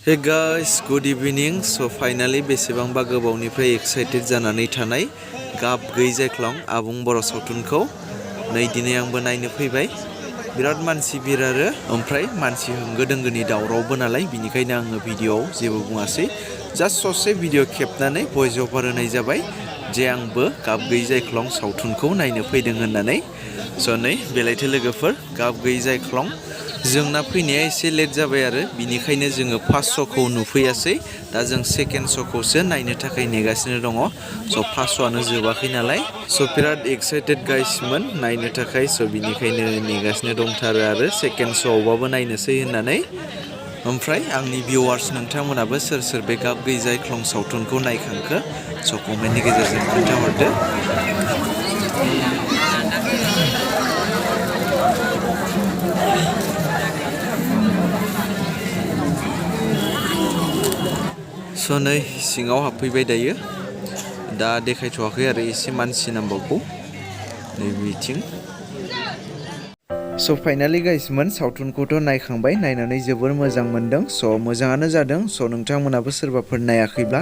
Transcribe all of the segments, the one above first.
Hey guys, good evening. So finally बेसेबांबा गोबावनिफ्राय excited जानानै थानाय गाब गैयै जायख्लं आबुं बर' सावथुनखौ नै दिनै आंबो नायनो फैबाय। बिराद मानसि बिर आरो ओमफ्राय मानसि होंगो दोंगोनि दावरावबो नालाय बिनिखायनो आङो भिडिअ'आव जेबो बुङासै। जास्ट ससे भिडिअ' खेबनानै भइस अभार होनाय जाबाय जे आंबो गाब गैयै जायख्लं सावथुनखौ नायनो फैदों होननानै। स' नै बेलायथो लोगोफोर गाब गैयै जायख्लं जोंना फैनाया एसे लेट जाबाय आरो बिनिखायनो जोङो फार्स्ट श'खौ नुफैयासै। दा जों सेकेन्ड श'खौसो नायनो थाखाय नेगासिनो दङ। स' फार्स्ट श'आनो जोबाखै नालाय स' बिराद एक्साइटेड गाइसमोन नायनो थाखाय। स' बिनिखायनो नेगासिनो दंथारो आरो सेकेन्ड श'आवबाबो नायनोसै होननानै। ओमफ्राय आंनि भिउवार्स नोंथांमोनाबो सोर सोर बे गाब गैयै जायख्लं सावथुनखौ नायखांखो स' कमेन्टनि गेजेरजों खोन्थाहरदो। स' नै सिङाव हाबफैबाय दायो। दा देखायथ'वाखै आरो एसे मानसि नांबावगौ नै बिथिं। स' फाइनालि गाइसमोन सावथुनखौथ' नायखांबाय, नायनानै जोबोर मोजां मोनदों। स' मोजाङानो जादों। स' नोंथांमोनाबो सोरबाफोर नायाखैब्ला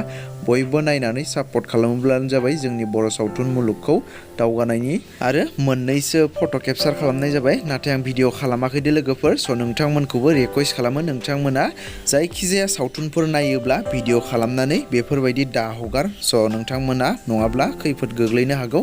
बयबो नायनानै सापर्ट खालामोब्लानो जाबाय जोंनि बर' सावथुन मुलुगखौ दावगानायनि। आरो मोननैसो फट' केपचार खालामनाय जाबाय, नाथाय आं भिडिअ' खालामाखै दे लोगोफोर। स' नोंथांमोनखौबो रिकुवेस्ट खालामो नोंथांमोना जायखिजाया सावथुनफोर नायोब्ला भिडिअ' खालामनानै बेफोरबायदि दा हगार। स' नोंथांमोना नङाब्ला खैफोद गोग्लैनो हागौ।